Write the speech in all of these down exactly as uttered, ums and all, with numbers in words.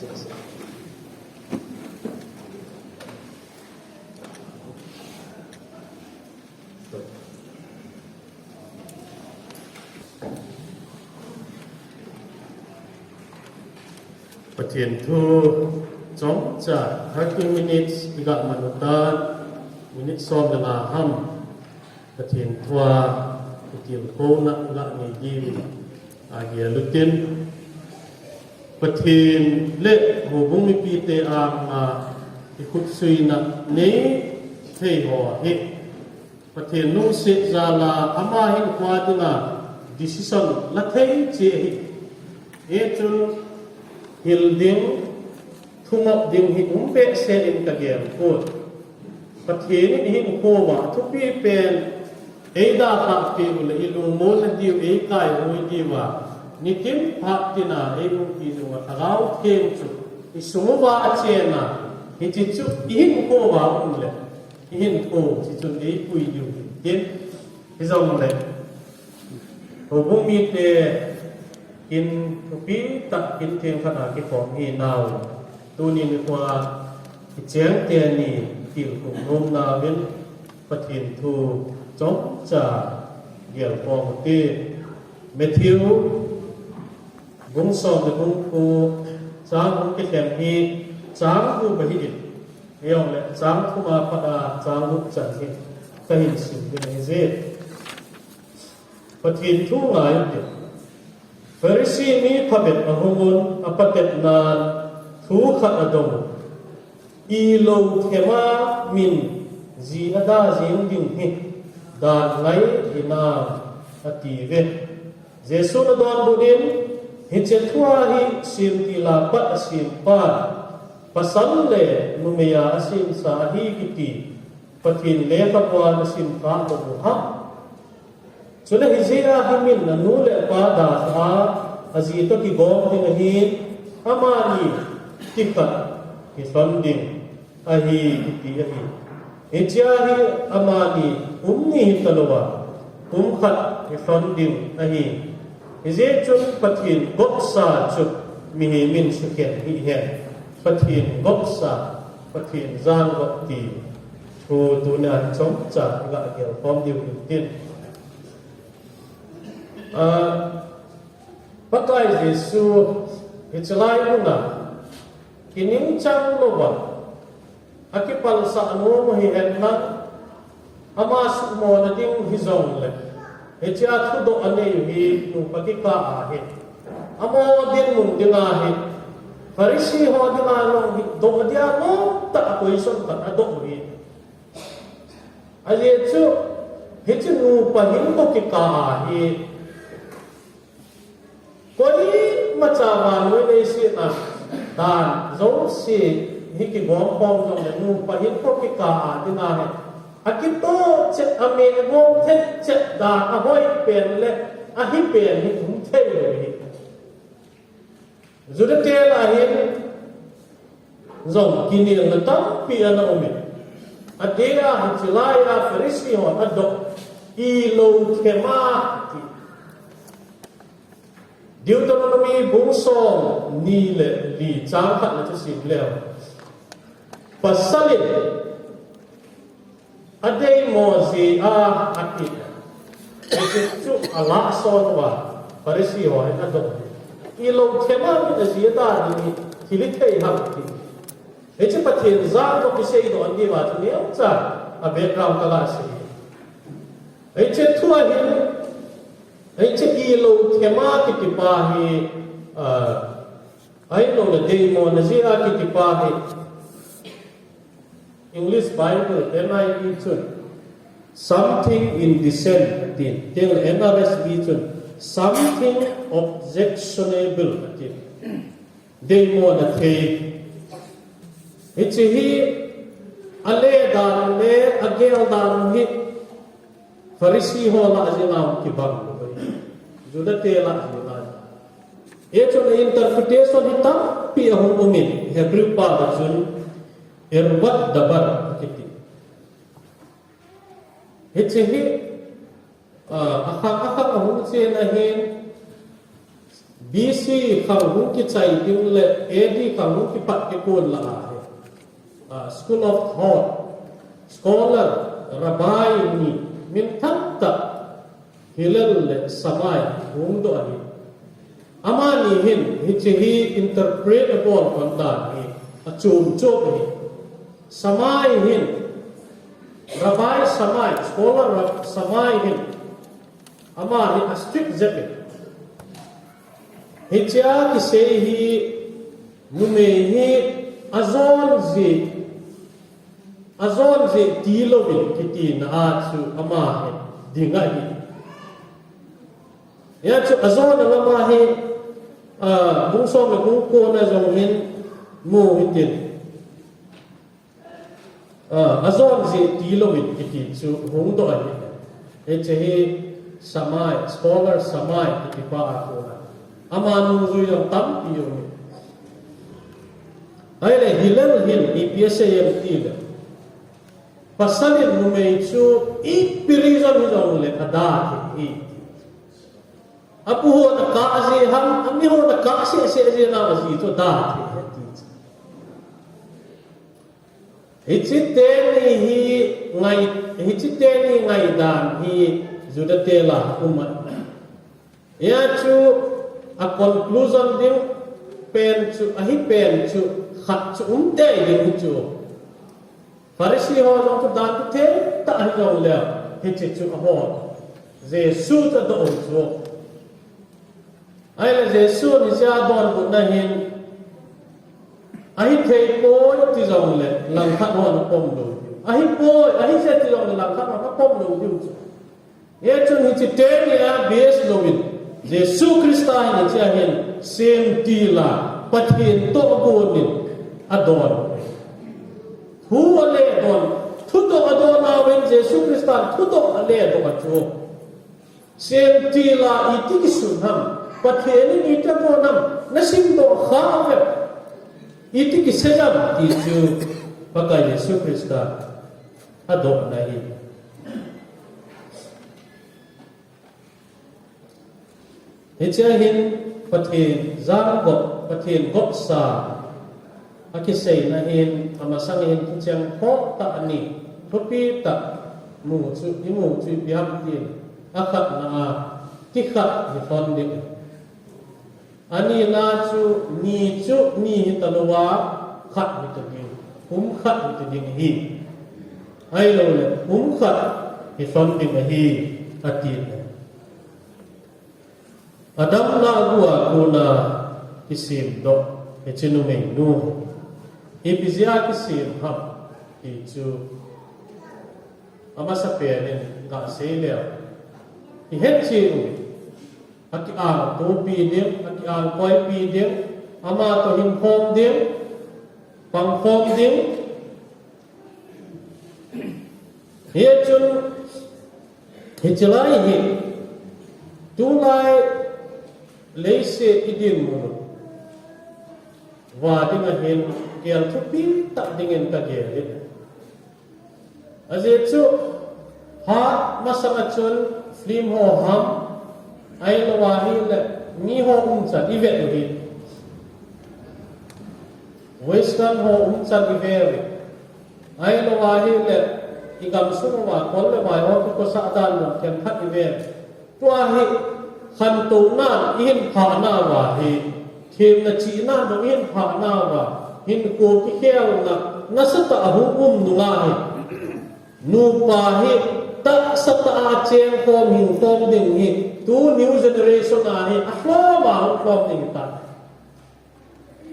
Pathen thu chomcha thirty minutes iga man uta, minute som le nga ham Pathen thua itilkhouna iga nei diu agel utin, Pathen le houbung mipite anga ikhutsuina nei thei ho hi Pathen lungset jala ama hinkho dinga decision la thei cheh ahi. Hichun hil ding, thumop ding hi um behseh in kagel poi. Pathen in ihinkho uva thupi pen eidalhah peh u le ilungmonna diu, eikaihoi diuva, nitin phat tina eiumpi diuva Lhagao Theng chu isung uva achen a, hiche chu ihinkho uva um le ihinkho chu chun eipui diu ahi. Tin, hijongle houbung mite kin thupi tah kin theng khat a kikhom hinau, tuni nikho a kicheng teni tilkhou nomnauvin Pathen thu chomcha gelkhom ute. Matthew bung som le bung ko, chang hung kilhen hi chang gup ahin, hijongle chang thum a pat a chang gup chan hi kahin sim ding ahije. Pathen thu ngai ute. Pharisee mi phabep ahungun apatepnan thu khat adong. Ilou thema min ji ada jeng ding hi dan ngai hinam, atiuve. Jesun adonbut in, hiche thua hi semtil a pat asempa, pasal le numei a asemsa ahi kiti Pathen lekhabuan asimkhah bou u ham? Chule hijeh a hi min anu le apa dalha a, aji toh kigom ding ahin, amani tikhat kilhon ding ahi, kiti ahi. Hichea hi amani kum ni hitalouva, kum khat kilhon ding ahi. Hijeh chun Pathen gopsa chu mihem in sukhen hih hen. Pathen gopsa, Pathen jangop ti thu tunia hi chomcha iga gelkhom diu hintin. Ah, Pakai Jesu hichelai muna kiningchang louva akipalsah nom u hihen lang, ama suhmona ding hijongle, hichea thudoh anei u hi nupa kikah ahi. Amaho dinmun dinga hi Pharisee ho dinga jong hi doh dia nomtah a question khat adoh u hi. Ajeh chu, hiche nupa hinkho kikah a hi koimacha vannoi leiset a dan jouse hi kigom khom jongle nupa hinkho kikah a dinga hi akitoh chet, ameh gom thei chet dan ahoi pen le ahi pen hi um thei lou hi. Juda te lah a hin jong kinelna tampi ana um in, adeh a hiche lai a Pharisee hon adoh, ilou thema ti. Deuteronomy bung som ni le li chang khat na chu sim leu. Pasal in adeimo jeh a ati. Hichu alahson uva Pharisee ho hin adoh. Ilou thema min aji ada ding hi thil hithei ham ti. Hiche Pathen jangop kiseidoh diuva chu neocha a background kaga sei. Hiche thua hin, hiche ilou thema kiti pa hi, ah, ahilouleh deimona jeh a kiti pa hi English Bible, N I V chun something indecent atin, tin N R S V chun something objectionable atin. Deimona thei. Hiche hi ale dan le agel dan hi Pharisee ho lah jeng a kibang lou ahi. Juda te lah jeng a. Hichun interpretation hi tampi ahung um in, Hebrew pao a chun irvat dabar kiti. Hiche hi, ah, akhang akhang ahung chen ahin, B C khang hung kichai ding le A D khang hung kipat kikon lah ahi. Ah, School of Thought, Scholar, Rabbi ni, minthang tah, Hillel le Shammai hung doh ahi. Amani hin, hiche hi interpret abol pan dan hi, achom chom ahi. Shammai hin, Rabbi Shammai, Scholar Rab-, Shammai hin, ama hi a strict jep e. Hichea kisei hi, numei hi ajon jeh, ajon jeh tilouvin kitina a chu ama hi ding ahi. Hia chu ajona lama hi, ah, bung som le bung ko na jong hin mu hitin. Ah, ajon jeh tilouvin kiti chu hung doh ahi. Hiche hi Shammai, Scholar Shammai kiti pa a kona. Ama nungjui jong tampi um e. Ahile Hillel hin ipi asei em tile, pasal in numei chu ipi reason hijongle ada thei ahi. Apu hon akah jeh ham, ami hon akah seh seh jeh ham aji chu ada thei ahi ti chu. Hiche teni hi ngai, hiche teni ngaidan hi Juda te lah a um ahi. Hia chu a conclusion ding pen chu, ahi pen chu, khat chu um tei ding chu. Pharisee ho jong chu dan thei tah hijongle, hiche chu abol. Jesu chu adoh u chu. Ahile Jesu'n hichea adonbutna hin, ahi thei poi ti jongle langkhat hon apom lou diu. Ahi poi, ahi thei ti jongle langkhat hon apom lou diu chu. Hichun hiche teni a base louvin, Jesu Christa hin hichea hin semtil a, Pathen tohgon in adon. Thu ale don, thudoh adon a uvin Jesu Christa'n thudoh ale doh a chu. Semtil a iti kisun ham, Pathen in iti abol ham, nasimdoh kha uve. Iti kisei ham ti chu Pakai Jesu Christa adohna ahi. Hichea hin Pathen jangop, Pathen gopsa akiseina hin, amasang hin thucheng pho tah ni, thupi tah mu chu, imu chu ipi ham tin, akhatna a, kikhat hilhon ding. Anina chu, ni chu, ni hita louva, khat hita ding, pumkhat hita ding ahi. Ahilouleh, pumkhat hilhon ding ahi, ati. Adam lahbua kona kisemdoh, hiche numeinu. Ipi jeh a kisem ham, ti chu. Amasapen in gasei leu. Ihet cheh u. Akiang topi ding, akiang koipi ding, ama toh hingkhom ding, pangkhom ding. Hichun, hiche lai hi, tulai leiset idinmun uva dinga hin, gel thupi tah dingin kagel in. Ajeh chu, phat masanga chun film ho ham, ahilouva ahile, mi ho umchan ivet u hi. Western ho umchan ive uve. Ahilouva ahile, igamsung uva, kol le vai ho kikosah dan jong themkhat ive uve. Tua hi, khantouna ihin phah nauva hi, themna chihna jong ihin phah nauva, hinkho kikhelna, nasatah a hung um nunga hi. Nupa hi, tahsa tah a chengkhom, hingkhom ding hi, tu new generation a hi, alhom a hung lhom ding ahitai.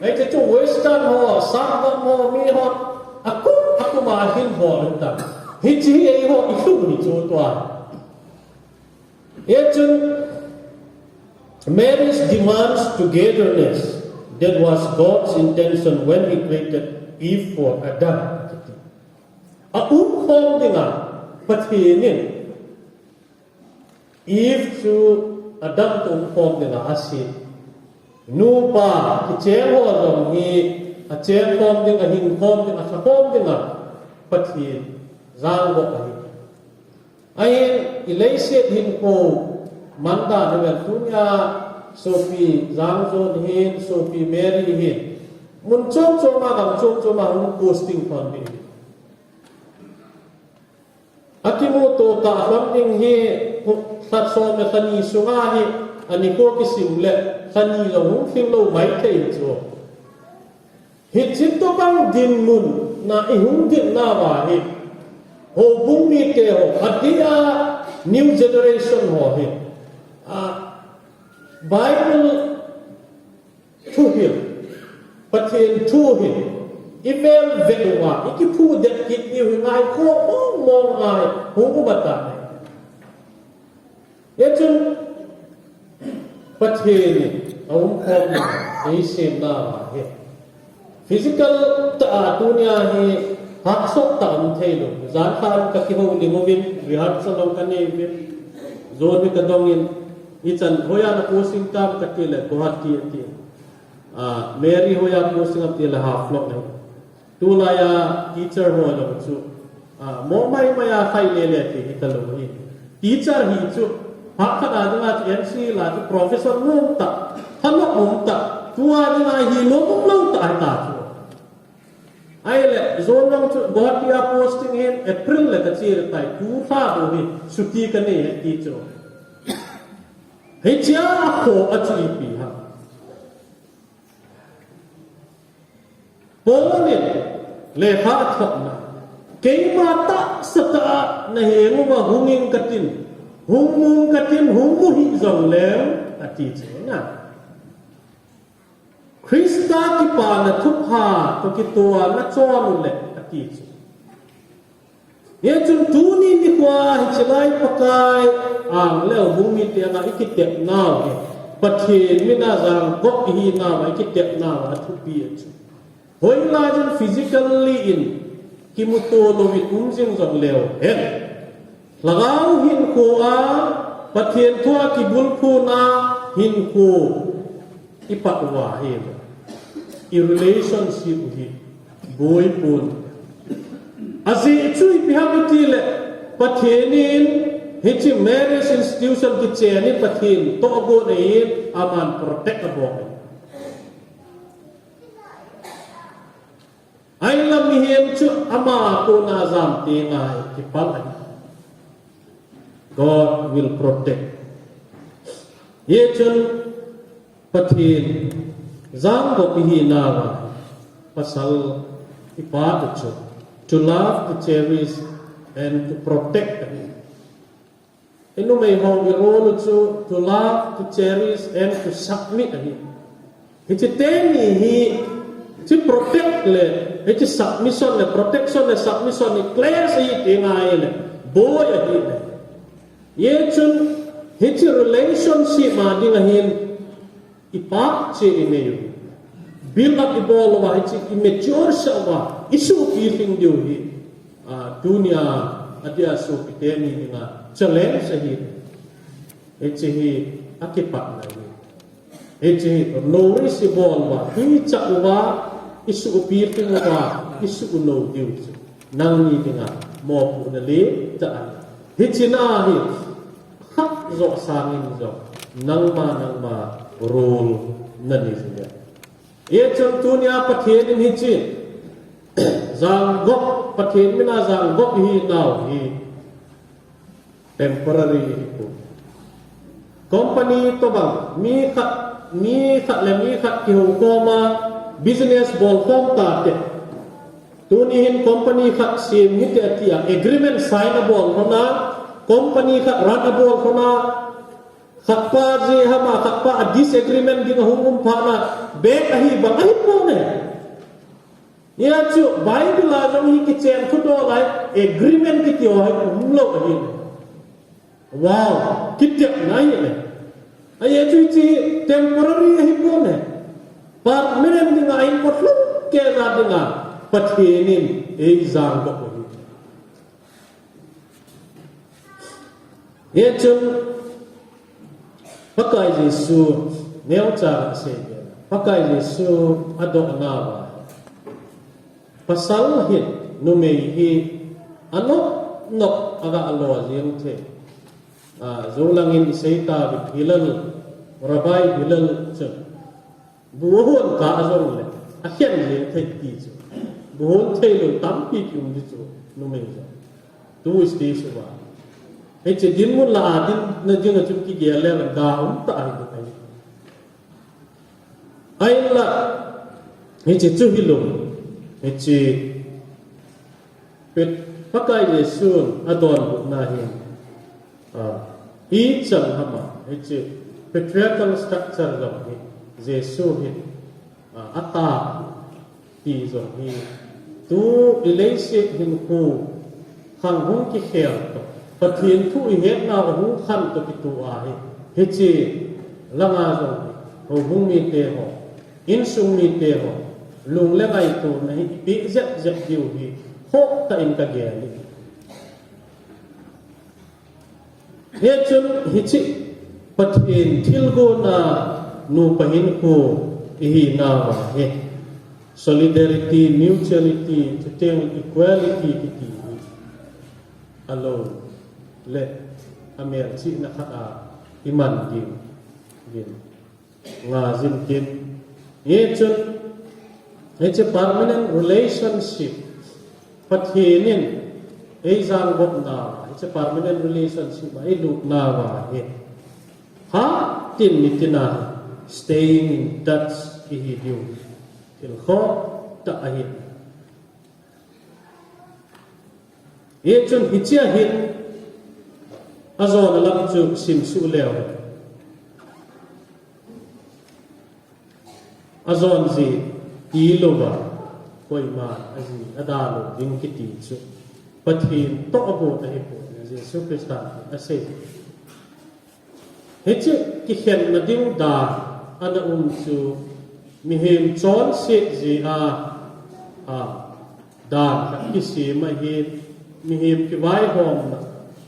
Hiche chu Western ho, Sangam ho, mi ho, akum, akum a hin bol ahitai. Hiche hi eiho ilhung hi chu tua. Hichun, marriage demands togetherness. That was God's intention when He created Eve for Adam. Aumkhom dinga, Pathen in Eve chu Adam toh umkhom dinga asei. Nupa, kicheng ho jong hi, achengkhom ding, ahingkhom ding, alhakhom dinga, Pathen jangop ahi. Ahin, ileiset hinkho, mandan hi vel tunia, Sopi Jangjon hin, Sopi Mary hin, mun chom chom a, gam chom chom a hung posting pan ding. Akimuto tah pan ding hi, lha som le lha ni sunga hi, ani ko kisim le, lha ni jong hung lhing lou maithei chu. Hiche tobang dinmun a i hung dinna uva hi, houbung mite ho, adeh a new generation ho hi, a, Bible thu hi, Pathen thu hi, i vel vet uva, i kiphudet kit diu hi ngaikhom mong mong a hi hung um ahitai. Hichun Pathen in aumkhom in eisemna uva hi, physical tah a tunia hi hahsat tah um thei lou. Jan khat kakihoulim uvin, rehearsal jong kanei uvin. Jon hi kadong in, ichan hoiya na posting tam kati le, Guwahati ati. Ah, Mary hoiya posting am ti le, Haflong ahi. Tulai a teacher ho jong chu, ah, mo mai mai a khai le le ti hi talou hi. Teacher hi chu, phat khat a dinga chu M C la chu professor nom tah, thanom um tah, tua dinga hi nom um lou tah ahi ta chu. Ahile, Jon jong chu Guwahati a posting hin April le kache tai, tu lha bou hi chuti kanei e ti chu. Hichea akhoh a chu ipi ham. Paul in lekha athotna, keima tahsa tah a naheng uva hung ing katin, hung mu ing katin, hung mu hih jongleng, ati chu na. Christa kipana thupha toh kitoh a nachon uleh, ati chu. Hichun tuni nikho a hiche lai Pakai ang le houbung mite anga i kitepnau hi, Pathen mina jangop ihinau a i kitepnau a thupi ahi chu. Hoilai jong physically in kimuto louvin um jing jongleu hen, lhagao hinkho a, Pathen thu a kibulphuna hinkho i pat uva hi, i relationship u hi boi pon. Ajeh chu ipi ham itile, Pathen in hiche marriage institution kichen hi Pathen tohgon ahin, aman protect abol ahi. Ahinla mihem chu ama kona jam teng a kipal ahi. God will protect. Hichun Pathen jangop ihinauva pasal ipat u chu to love, to cherish and to protect ahi. I numei ho i role u chu to love, to cherish and to submit ahi. Hiche teni hi, hiche protect le, hiche submission le, protection le submission hi clash ahi teng ahile, boi ahi le. Hichun, hiche relationship a ding ahin, i pah cheh i nei u. Build up i bol uva, hiche i mature sah uva, i sopi lhing diu hi, ah, tunia, adeh a sopi teni dinga challenge ahi. Hiche hi akipatna ahi. Hiche hi nourish i bol uva, i chah uva, i sopi lhing uva, i sopi lou diu chu nangni dinga mopohna le tah ahi. Hiche na hi, khat joh sangin jong, nangma, nangma role nanei jing e. Hichun tunia Pathen in hiche jangop, Pathen mina jangop ihinau hi temporary ihi poi. Company tobang, mi khat, mi khat le mi khat kihoukhom a, business bolkhom tate. Tuni hin company khat sem hite ati a, agreement sign abol lhon a, company khat run abol lhon a, khat pa jeh ham a, khat pa a disagreement ding ahung um phat na, back ahi bang ahi pon e. Hia chu Bible a jong hi kichen thudol a agreement kiti ho hi umlou ahi. Wow, kitepna ahi le. Ajeh chu hiche temporary ahi pon e. Permanent dinga, inkotlhung keiya dinga Pathen in eijangdoh u ahi. Hichun Pakai Jesu neocha asei ve. Pakai Jesu adohnauva pasal hin numei hi anop nop aga lo jeng thei. Ah, jou langin isei tauvin hilal Rabbi Hillel chun, bu ahon kah jongle, akhen jeng thei ti chu. Bu hon theilou tampi kium ding chu, numei jong. Tu stage uva. Hiche dinmun lah a dinna dinga chu kigel le da um tah ahi. Ahinla, hiche chu hilou. Hiche Pet-, Pakai Jesu'n adonbutna hin, ah, ichan ham a, hiche patriarchal structure jong hi, Jesu hin, ah, atah ti jong hi, tu i leiset hinkho khang hung kikhel toh, Pathen thu i hetna a hung khan toh kitoh ahi, hiche langa jong hi, houbung mite ho, insung mite ho, lung le ngaitona hi ipeh jep jep diu hi, hoitah in kagel e. Hichun hiche Pathen thilgon a nupa hinkho ihinauva hi, solidarity, mutuality, chuteng equality kiti hi alou le amelchihna khat a iman diu vin. Nga jin tin. Hichun, hiche permanent relationship, Pathen in eijang gopna, hiche permanent relationship a ilutnauva hi, phatah in nitina staying in touch ihi diu, thil khoh tah ahi. Hichun hichea hin ajona lam chu simsuh leu, ajon jeh tilouva, koima aji adalou ding kiti chu Pathen toh agot ahipoi, Jesu Christa in asei. Hiche kikhenna ding dan ana um chu mihem chonset jeh a, a, dan khat kisem ahin, mihem kivaihomna,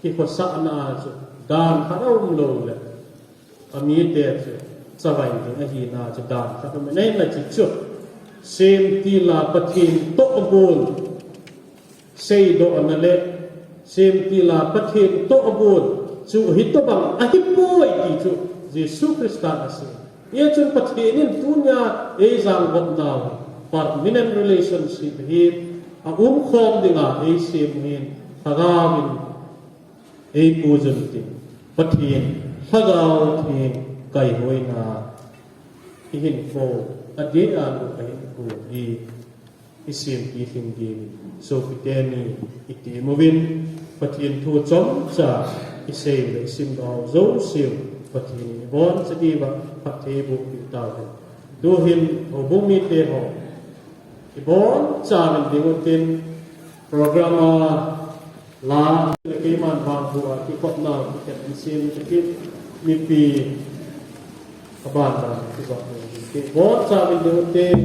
kikhosahna a chu dan khat aum lou le, amite chu chavai ding ahina chu dan khat aum in, ahinla hiche chu semtil a Pathen tohgon seidohna le semtil a Pathen tohgon chu hitobang ahipoi ti chu Jesu Christa in asei. Hichun Pathen in tunia eijang gopnau permanent relationship hi aumkhom dinga eisem hin, Lhagao in eipuijun tin, Pathen Lhagao Theng kaihoina ihinkho, adeh a nupa hinkho hi isempi lhing diuvin, sopite mi item uvin, Pathen thu chomcha isei le isimdoh jouseu Pathen in iboncha diuva phatthei eibohpeh tauhen. Tuhin houbung mite ho, ibonchauvin ding utin, program a la le keiman vangboh a kikhopnau kikhen in sem kiti, mipi aban ban kijot le kiti, ibonchauvin ding utin,